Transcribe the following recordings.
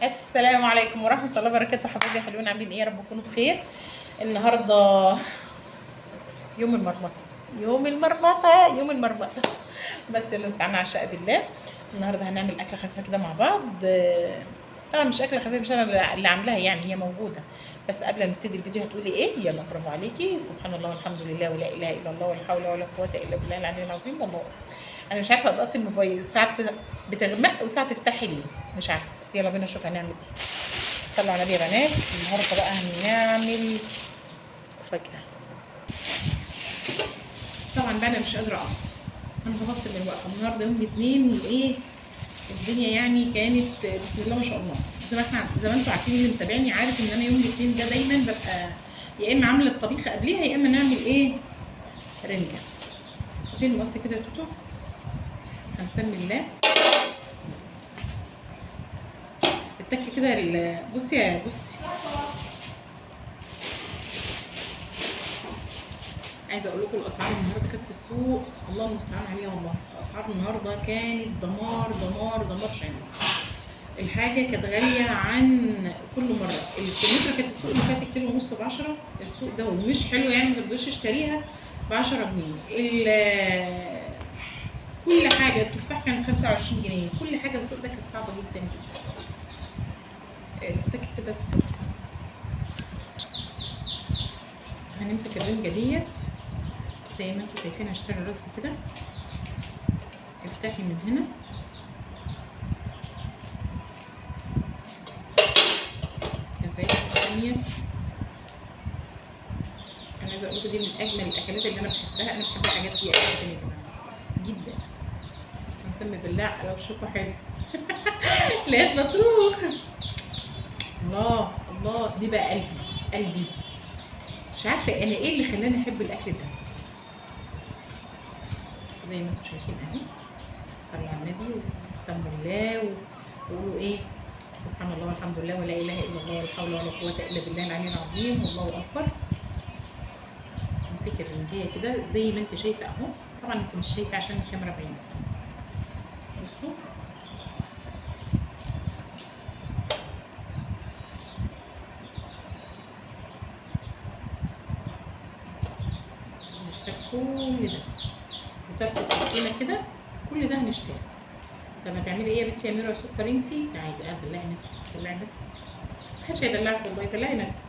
السلام عليكم ورحمة الله وبركاته. حبايبي حلوين، عاملين ايه؟ يا رب تكونوا بخير. النهارده يوم المرمطة، يوم المرمطة، يوم المرمطة، بس يلا استعنا على الشقة بالله. النهارده هنعمل أكلة خفيفة كده مع بعض. طبعا مش أكلة خفيفة، مش أنا اللي عاملاها يعني، هي موجودة. بس قبل ما نبتدي الفيديو هتقولي ايه؟ يلا برافو عليكي، سبحان الله والحمد لله ولا إله إلا الله ولا حول ولا قوة إلا بالله العلي العظيم. والله أنا مش عارفة أضغط الموبايل، الساعة بتغمق وساعة تفتحي ليه مش عارفة، بس يلا بينا نشوف هنعمل ايه. صلوا على النبي يا بنات. النهارده بقى هنعمل مفاجأة. طبعا بقى انا مش قادرة اقف، انا هبطت من الوقفة. النهارده يوم الاثنين وايه الدنيا يعني كانت بسم الله ما شاء الله. زي ما انتوا عارفين، اللي متابعني عارف ان انا يوم الاثنين ده دايما ببقى يا اما عامله الطبيخه قبليها يا اما نعمل ايه رنجه. عايزين المقص كده يا توتو. هنسمي الله. التك كده، بصي يا بصي، عايزه اقول لكم الاسعار النهارده كانت في السوق الله المستعان عليها. والله الاسعار النهارده كانت دمار دمار دمار شامل. الحاجة كانت غالية عن كل مرة. الكمثرى كانت السوق اللي فات الكيلو ونص ب10، السوق ده ومش حلو يعني ما ترضوش تشتريها ب10 جنيه. كل حاجة، التفاح كان 25 جنيه، كل حاجة السوق ده كانت صعبة جدا جدا. التك كده هنمسك الرنجه ديت زي ما انتم شايفين. هشتري الراس دي كده، افتحي من هنا كذلك الثانية. انا عايزه اقول لكم دي من اجمل الاكلات اللي انا بحبها. انا بحب الحاجات دي جدا يا جماعة، جدا. هنسمي بالله على وشكوا حلو. لقيت مطروخ. الله الله، دي بقى قلبي قلبي. مش عارفه انا ايه اللي خلاني احب الاكل ده. زي ما انتم شايفين اهي، صلوا على النبي وسموا الله وقولوا ايه، سبحان الله والحمد لله ولا اله الا الله ولا حول ولا قوة الا بالله العلي العظيم والله اكبر. امسكي الرنجيه كده زي ما انت شايفه اهو. طبعا انت مش شايفه عشان الكاميرا بعيد. بصوا هنشتغل كل ده بطرف السكينة كده، كل ده هنشتغل. طب هتعملي ايه يا بنتي يا ميرا سكر انتي؟ تعالي دلعي نفسك، دلعي نفسك، محدش هيدلعك والله. دلعي نفسك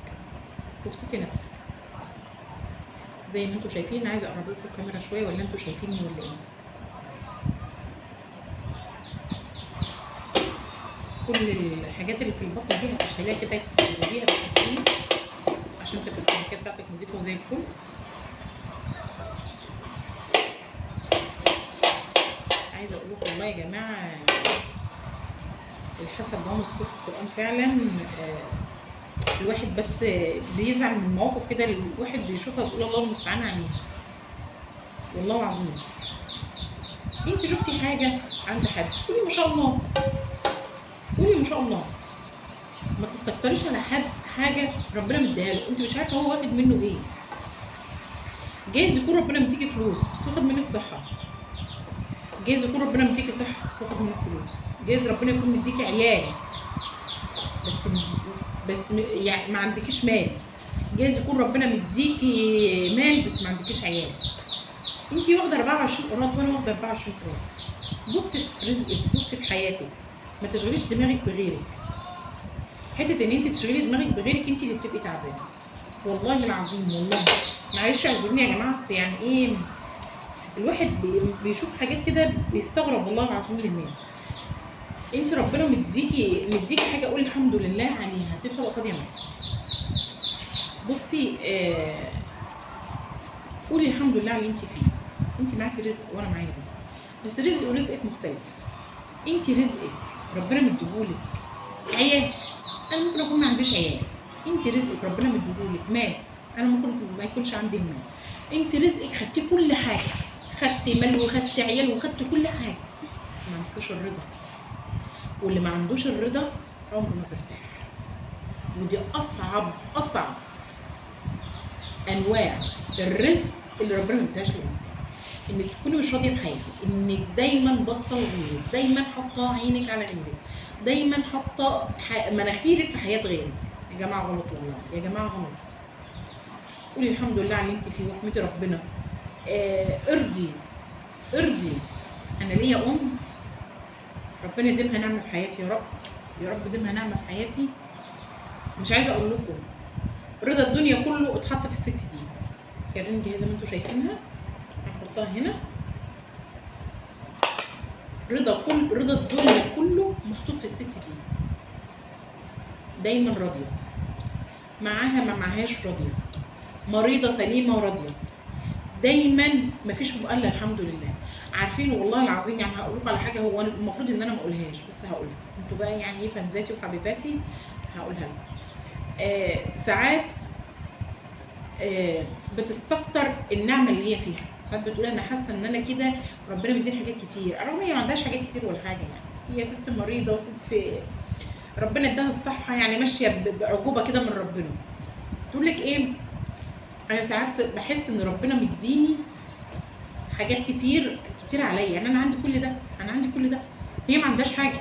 وابسطي نفسك. زي ما انتوا شايفين، عايزه اقرب لكم الكاميرا شوية، ولا انتوا شايفيني ولا ايه؟ كل الحاجات اللي في البطن دي هتشتريها كده، تجيبيها بالسكينة عشان تبقى السمكيه بتاعتك نضيفه وزي الفل. عايزه اقول لكم والله يا جماعة الحسد ده مذكور في القران فعلا. الواحد بس بيزعل من مواقف كده الواحد بيشوفها بيقول الله المستعان عليها، والله العظيم. انت شفتي حاجة عند حد قولي ما شاء الله، قولي ما شاء الله. ما تستكتريش على حد حاجة ربنا مديها له، انت مش عارفه هو واخد منه ايه. جايز يكون ربنا مديكي فلوس بس واخد منك صحة، جايز يكون ربنا مديكي صحة بس واخد منك فلوس، جايز ربنا يكون مديكي عيال بس يعني ما عندكيش مال، جايز يكون ربنا مديكي مال بس ما عندكيش عيال. انتي واخده 24 قرات وانا واخده 24 قرات. بصي في رزقك، بصي في حياتك، ما تشغليش دماغك بغيرك. حتة ان انت تشغلي دماغك بغيرك انت اللي بتبقي تعبانة والله العظيم. والله معلش اعذروني يا جماعة، بس يعني ايه الواحد بيشوف حاجات كده بيستغرب والله العظيم للناس. انت ربنا مديكي حاجة قولي الحمد لله عليها، تبقى فاضية معاك. بصي قولي الحمد لله على اللي انت فيه. انت معاكي رزق وانا معايا رزق، بس رزقي ورزقك مختلف. انت رزقك ربنا مديهولك عيال، انا ممكن اكون ما عنديش عيال. انت رزقك ربنا مديهولك مال، انا ممكن ما يكونش عندي المال. انت رزقك خدتي كل حاجة، خدتي مال وخدتي عيال وخدتي كل حاجة، بس ما عندكوش الرضا. واللي ما عندوش الرضا عمره ما بيرتاح، ودي اصعب انواع الرزق اللي ربنا ما اداهاش للانسان. انك تكوني مش راضية بحياتك، انك دايما باصة لغيرك، دايما حاطه عينك على غيرك، دايما حاطه مناخيرك في حياة غيرك. يا جماعة غلط والله، يا جماعة غلط. قولي الحمد لله على اللي انت فيه واحمدي ربنا. ارضي ارضي. انا ليا ام ربنا يديمها نعمه في حياتي يا رب، يا رب ديمها نعمه في حياتي. مش عايزه اقول لكم رضا الدنيا كله اتحط في الست دي. الرنجه زي ما انتم شايفينها هنحطها هنا. رضا كل رضا الدنيا كله محطوط في الست دي. دايما راضية، معاها ما معهاش راضية، مريضه سليمة وراضيه، دايما مفيش مقلة الحمد لله. عارفين والله العظيم، يعني هقول لكم على حاجة هو المفروض ان انا ما اقولهاش بس هقولها، انتوا بقى يعني ايه فانزاتي وحبيباتي هقولها لكم. ساعات بتستكتر النعمة اللي هي فيها. ساعات بتقول انا حاسه ان انا كده ربنا مديني حاجات كتير، رغم هي ما عندهاش حاجات كتير ولا حاجة، يعني هي ست مريضه وست ربنا اداها الصحة، يعني ماشية بعجوبه كده من ربنا. تقول لك ايه، انا ساعات بحس ان ربنا مديني حاجات كتير كتير عليا، يعني انا عندي كل ده، انا عندي كل ده، هي ما عندهاش حاجة.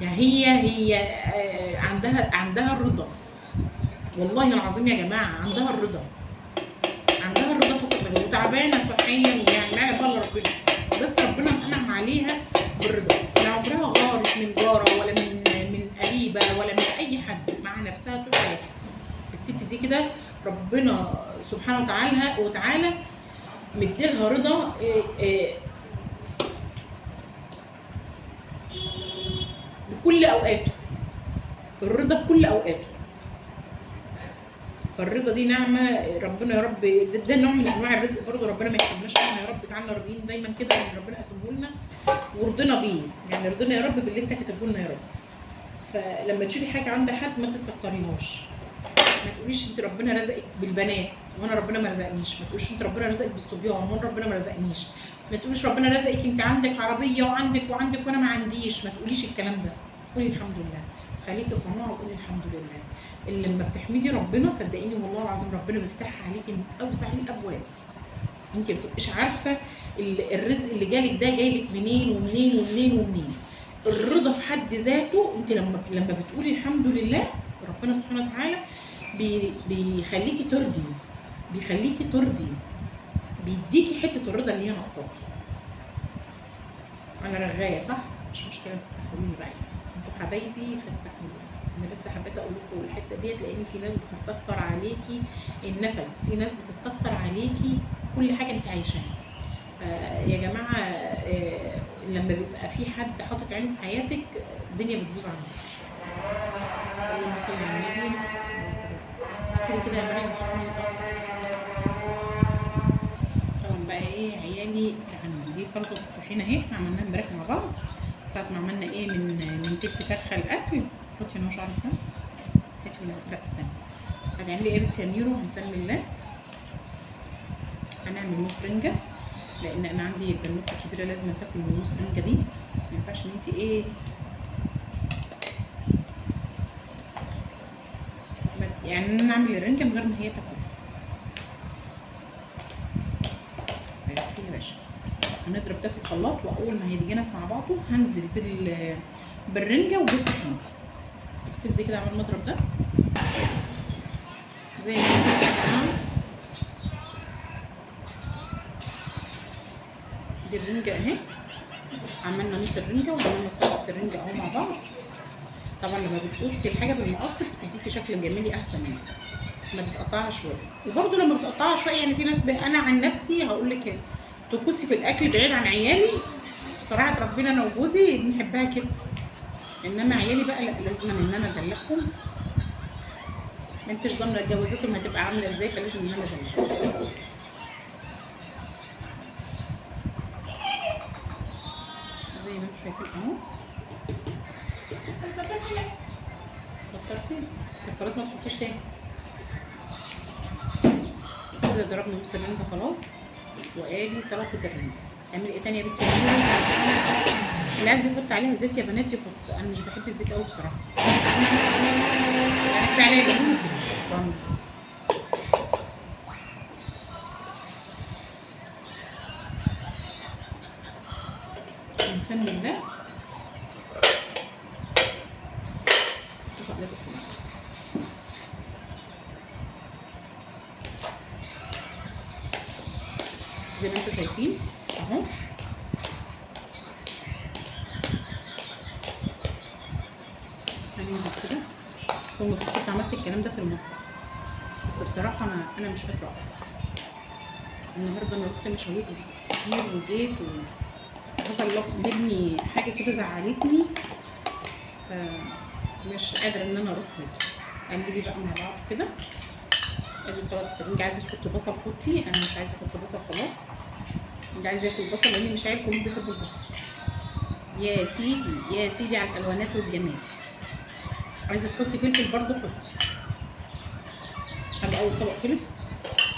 يعني هي عندها الرضا، والله العظيم يا جماعة عندها الرضا، عندها الرضا فقط، وتعبانه صحيا يعني ما يعلم بالله ربنا، بس ربنا انعم عليها بالرضا. لا عمرها غارت من جاره ولا من قريبه ولا من اي حد، مع نفسها طول حياتها. الست دي كده ربنا سبحانه وتعالى مديلها رضا بكل اوقاته، الرضا بكل اوقاته. فالرضا دي نعمه ربنا يا رب، ده نوع من انواع الرزق برضه، ربنا ما يحرمناش منها يا رب، اجعلنا راضيين دايما كده ان ربنا قسمه لنا ورضينا بيه، يعني رضينا يا رب باللي انت كاتبه لنا يا رب. فلما تشوفي حاجة عند حد ما تستكتريهاش، ما تقوليش انت ربنا رزقك بالبنات وانا ربنا ما رزقنيش، ما تقوليش انت ربنا رزقك بالصبيان وانا ربنا ما رزقنيش، ما تقوليش ربنا رزقك انت عندك عربية وعندك وعندك وانا ما عنديش، ما تقوليش الكلام ده. قولي الحمد لله، خليكي قناعة وقولي الحمد لله. اللي لما بتحمدي ربنا صدقيني والله العظيم ربنا بيفتحها عليكي من اوسع الابواب. انت ما بتبقيش عارفه الرزق اللي جالك ده جايلك منين ومنين ومنين ومنين. الرضا في حد ذاته، انت لما بتقولي الحمد لله ربنا سبحانه وتعالى بيخليكي ترضي، بيخليكي ترضي، بيديكي حتة الرضا اللي هي ناقصاكي. انا رغايه صح؟ مش مشكلة، تستحملوني بقى، انتوا حبايبي فاستحملوني. انا بس حبيت اقول لكم الحتة ديت لان في ناس بتستكتر عليكي النفس، في ناس بتستكتر عليكي كل حاجة انت عايشاها. يا جماعة لما بيبقى في حد حاطط عينه في حياتك الدنيا بتبوظ عندك. اللهم صل على النبي. بصي كده يا مريم مش عارفه. طبعا بقى ايه عيالي يعني دي سلطة الطحينه اهي، احنا عملناها امبارح مع بعض ساعة ما عملنا ايه من تلت فرخة الاكل. حطي هنا شعرك ده، حطي ولا لا استني. هنعمل ايه يا بنتي يا ميرو؟ هنسمي الله، هنعمل نص رنجه لان انا عندي بنوته كبيرة لازم تاكل من نص رنجه دي، ما ينفعش ان انت ايه يعني نعمل الرنجه من غير ما هي تاكل. بس يا باشا هنضرب ده في الخلاط، واول ما هيتجنس مع بعضه هنزل بالرنجه وبالطحينه. افصل دي كده عمال ما اضرب ده زي ما دي الرنجه اهي، عملنا نص الرنجه وعملنا سلطة الرنجه اهو مع بعض. طبعا لما بتقصي الحاجة بالمقص بتديكي شكل جمالي احسن يعني ما بتقطعها شوية، وبرده لما بتقطعها شوية يعني في ناس انا عن نفسي هقول لك طقوسي في الاكل بعيد عن عيالي بصراحة، ربنا انا وجوزي بنحبها كده، انما عيالي بقى لا، لازم ان انا ادلعهم. ما انتش ضامنه جوازتهم هتبقى عامله ازاي، فلازم ان انا ادلعهم. زي ما انتم شايفين اهو. كترتي؟ طب خلاص ما تحطيش تاني كده. ضربنا نص الرنجه خلاص، وادي سلطة الرنجه. اعملي ايه تاني يا بنتي؟ اللي عايز يحط عليها زيت يا بنات يحط، انا مش بحب الزيت قوي بصراحة، يعني كفاية عليا ليمون. بسم الله. الطبق لازق في بعض. زي ما انتم شايفين اهو. هننزل كده. والمفروض كنت عملت الكلام ده في المطبخ، بس بصراحة انا مش قادرة اقف النهارده. انا رحت مشاوير كتير وجيت وحصل لك مني حاجة كده زعلتني، فمش قادرة ان انا اروح واجي. قلبي بقى مع بعض كده. ادي سلطة الرنجة. عايزه تحط بصل حطي، انا مش عايزه احط بصل خلاص. اللي عايز ياكل بصل لاني مش عارف كلهم بيحبوا البصل. يا سيدي يا سيدي على الالوانات والجمال. عايزه تحطي فلفل برضو حطي. هبقى اول طبق خلص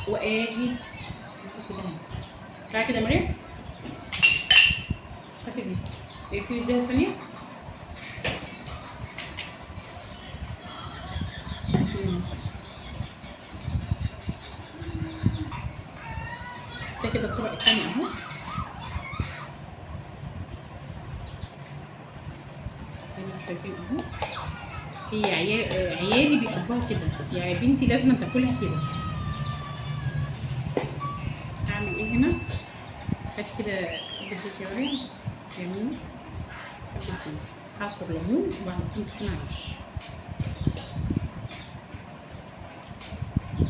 واجي نحط ده هنا. تعالى كده يا مريم، هاتي دي. اقفلي ايديها ثانية. ده كده الطبق الثاني اهو. زي ما انتم شايفين اهو. هي عيالي بيحبوها كده، يعني بنتي لازم تاكلها كده. هعمل ايه هنا؟ هاتي كده حبه زيت يا مريم، يمين حبه زيت، هعصر ليمون وبعدين طحينه على الوش.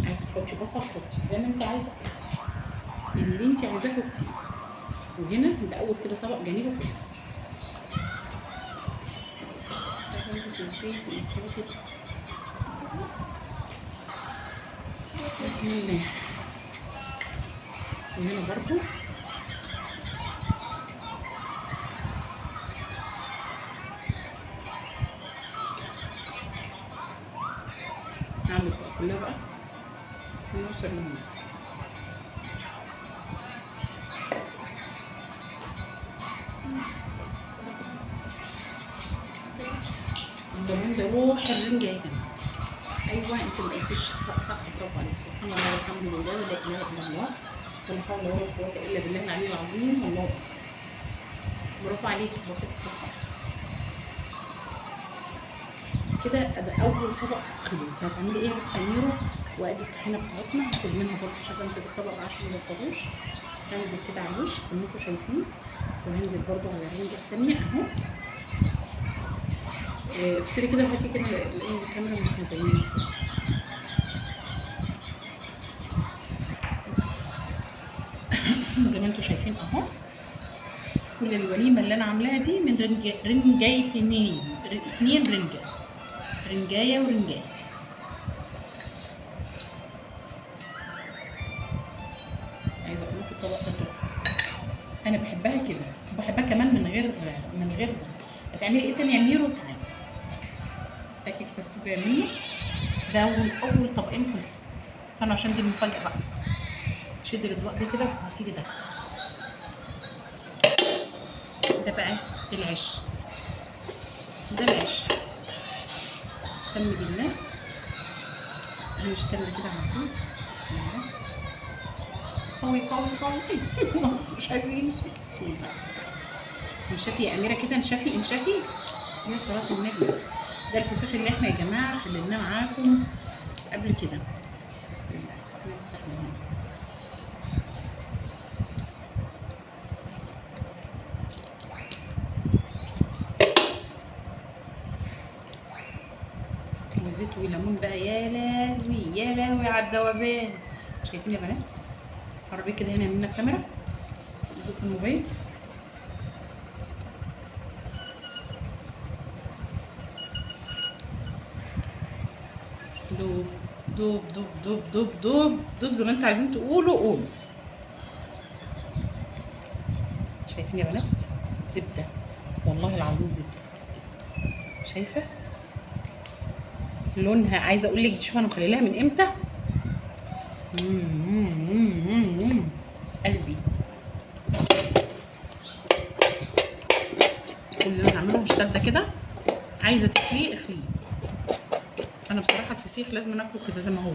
عايزه تحطي بصل حطي، زي ما انت عايزه حطي، اللي انت عايزاه حطي. وهنا ده اول كده طبق جانبي خلص. بسم الله. وهنا برضو هعمل بقى كلها بقى ونوصل لهنا. الليمون ده روح الرنجة يا جماعة. ايوه انت ما قلتيش صح، برافو عليك. سبحان الله والحمد لله ولا اله الا الله ولا حول ولا قوة الا بالله العلي العظيم. والله برافو عليك، بركة الصحة. كده ده اول طبق خلص. هتعملي ايه يا بنت سميرة؟ وادي الطحينه بتاعتنا هاخد منها برضه، مش عارفه امسك الطبق عشان ما اظبطوش. هنزل كده على الوش زي ما انتم شايفين، وهنزل برضه على الرنجه الثانية اهو. افصلي كده وهاتي كده لان الكاميرا مش مبينة بصراحة. زي ما انتم شايفين اهو. كل الوليمة اللي انا عاملاها دي من رنجايتين، اتنين رنجه، رنجايه ورنجايه. عايزه اقول لكم الطبق ده تحفة، انا بحبها كده، وبحبها كمان من غير ده. هتعملي ايه تاني يا ميرو؟ تعالي تاكلي كده السوبيا منه. ده اول طبقين خلصوا. استنوا عشان دي المفاجاة بقى. شدي الاطباق دي كده وهاتي لي ده. ده بقى العيش، ده العيش. سمي بالله. هنشتغل كده على طول. بسم الله. قوي قوي قوي بص مش عايز يمشي. بسم الله. انشفي يا اميره كده، انشفي انشفي يا صلاة النبي. ده الفسيخ اللي احنا يا جماعة خليناه معاكم قبل كده. بسم الله. نفتح من هنا. وزيت وليمون بقى. يا لهوي يا لهوي على الذوبان. شايفين يا بنات؟ قربي كده هنا من الكاميرا، زق الموبايل. دوب دوب دوب دوب دوب دوب دوب زي ما انتوا عايزين تقولوا قولوا. شايفين يا بنات؟ زبدة والله العظيم زبدة. شايفه لونها؟ عايزه اقول لك شوف انا مخليلها من امتى. قلبي. كل اللي انا هعمله هشتغل ده كده. عايزه تاكليه اخليه. انا بصراحة الفسيخ لازم اكله كده زي ما هو،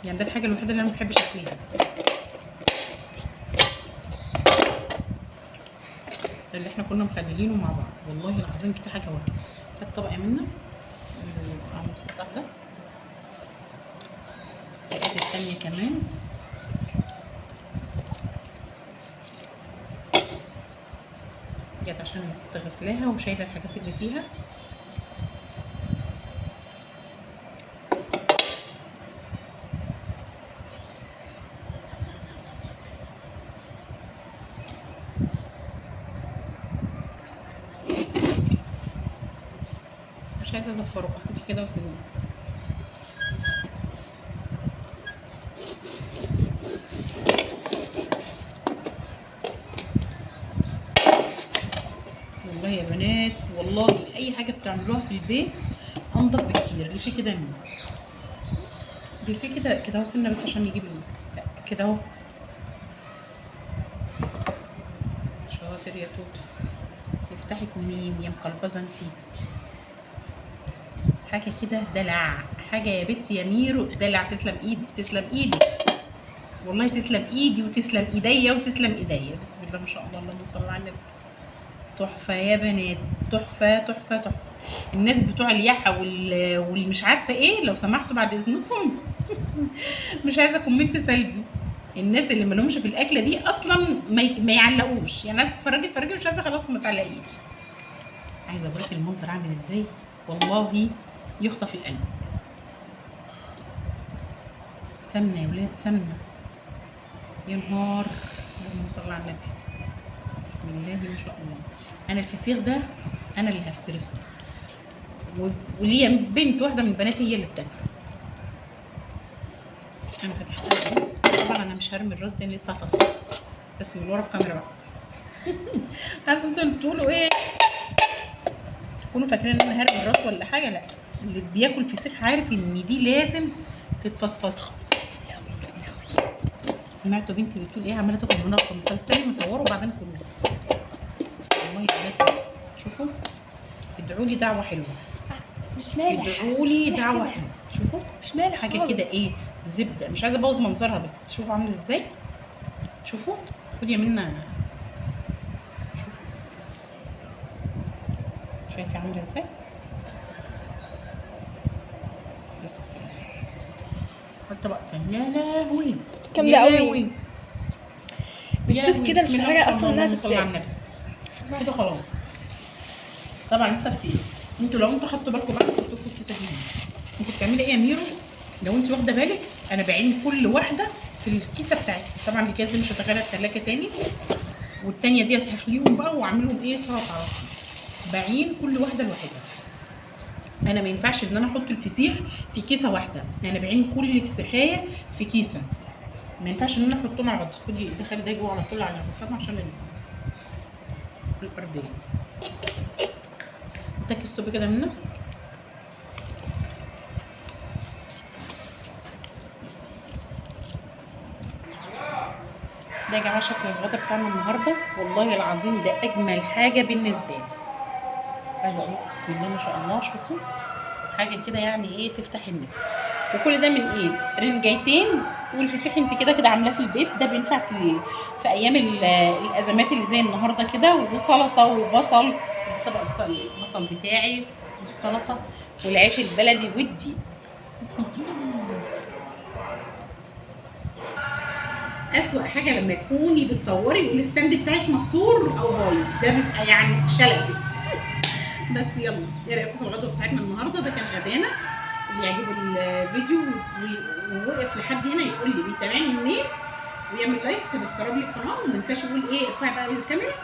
يعني ده الحاجة الوحيدة اللي انا ما بحبش اكلها. ده اللي احنا كنا مخللينه مع بعض. والله العظيم كده حاجة واحدة. هات طبق منه على المسطح ده، الحاجات التانية كمان. جت عشان كنت غسلاها وشايله الحاجات اللي فيها. مش عايزه ازفره، انت كده وسيبيه. والله يا بنات والله اي حاجة بتعملوها في البيت انضف بكتير. اللي فيه كده مين اللي فيه كده كده اهو، سنة بس عشان يجيب كده اهو. شاطر يا توت، يفتحك منين يا مقلبزه انتي؟ حاجة كده دلع، حاجة يا بنت يا ميرو دلع. تسلم ايدك، تسلم ايدك والله، تسلم ايدي وتسلم ايديا وتسلم ايديا. بسم الله ما شاء الله، اللهم صل على النبي. تحفة يا بنات، تحفة تحفة تحفة. الناس بتوع اليحه والمش عارفه ايه، لو سمحتوا بعد اذنكم مش عايزه comment سلبي. الناس اللي مالهمش في الاكلة دي اصلا ما يعلقوش، يعني عايزه تتفرجي اتفرجي، مش عايزه خلاص ما تعلقيش. عايزه اوريك المنظر عامل ازاي، والله يخطف القلب. سمنه يا ولاد، سمنه يا نهار. اللهم صل على النبي. بسم الله ما شاء الله. انا الفسيخ ده انا اللي هفترسه، وليا بنت واحدة من بناتي هي اللي بتاكله. انا فتحتها طبعا، انا مش هرمي الراس دي، انا لسه هفصفص بس من ورا الكاميرا بقى. عايزه انتوا تقولوا ايه، تكونوا فاكرين ان انا هرمي الراس ولا حاجة؟ لا، اللي بياكل فسيخ عارف ان دي لازم تتفصفص. سمعتوا بنتي بتقول ايه؟ عماله تاكل منقم. طب استني مصوره وبعدين كلوه. والله يا بنات شوفوا، ادعوا لي دعوه حلوة. مش مالح، ادعوا لي دعوه حلوة. شوفوا مش مالح حاجة كده ايه، زبدة. مش عايزه ابوظ منظرها بس شوفوا عامل ازاي. شوفوا، خدي يا منى، شوفوا شايفه عامله ازاي. بس خلاص، حط بقى تاني. يا لهوي كام ده قوي، بتدوب كده، مش محتاجه اصلا انها تتاكل كده خلاص. طبعا لسه فسيخ. انتوا لو انتوا خدتوا بالكم بقى حطوا لكم الكيسة دي. انتوا بتعملي ايه يا ميرو؟ لو انت واخده بالك انا بعين كل واحدة في الكيسة بتاعتها. طبعا الكيس دي مش هدخلها الثلاجة تاني، والتانية دي هخليهم بقى واعملهم ايه، سلطة على طول. بعين كل واحدة لوحدها. انا ما ينفعش ان انا احط الفسيخ في كيسه واحدة، انا بعين كل فسيخايه في كيسه، ما ينفعش ان انا احطهم مع بعض. خدي دخلي ده جوه على طول على الرخام عشان الارضية. تاكي stop كده منه. ده يا جماعة شكل الغدا بتاعنا النهارده، والله العظيم ده اجمل حاجة بالنسبة لي. عايزه اقول بسم الله ما شاء الله. شوفوا حاجة كده يعني ايه، تفتح النفس. وكل ده من ايه؟ رنجايتين والفسيخ انت كده كده عاملاه في البيت. ده بينفع في ايام الازمات اللي زي النهارده كده، وسلطة وبصل، طبق البصل بتاعي والسلطة والعيش البلدي ودي. اسوأ حاجة لما تكوني بتصوري وال stand بتاعك مكسور او بايظ، ده بيبقى يعني شلل. بس يلا، ايه رايكم في الغدوه بتاعتنا النهارده؟ ده كان غدانا. اللي يعجبه الفيديو ووقف لحد هنا يقول لي بيتابعني منين، ويعمل like و subscribe للقناة، وما ينساش يقول ايه، ارفعي بقى الكاميرا،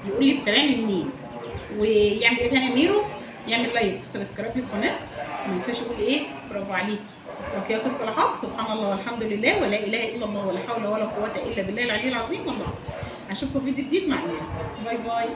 يقول لي بتابعني منين، ويعمل ايه تاني يا ميرو، يعمل like و subscribe للقناة، وما ينساش يقول ايه، برافو عليكي. وكيات الصلاحات، سبحان الله والحمد لله ولا اله الا الله ولا حول ولا قوة الا بالله العلي العظيم. والله اشوفكم في فيديو جديد مع ميرو. bye bye.